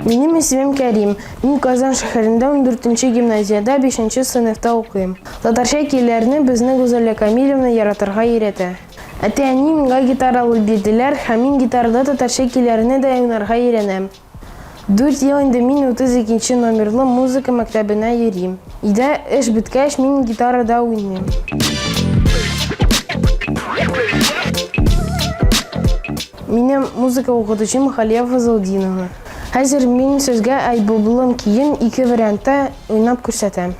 Минем исемем Кәрим. Мин Казан шәһәрендә ундүртенче гимназиядә бишенче сыйныфта укыйм. Татарча көйләрне безне Гүзәлия Камилевна яратырга өйрәтә. Әти-әни миңа гитара алып бирделәр һәм мин гитарада татарча көйләрне дә уйнарга өйрәнәм. Дүрт ел инде мин 32 нче номерлы музыка мәктәбенә йөрим. Өйдә эш беткәч, мин гитарада уйныйм. Минем музыка укытучым Халия Фазылдинова. Хәзер мин сезгә Айбуллым көен ике вариантта уйнап күрсәтәм.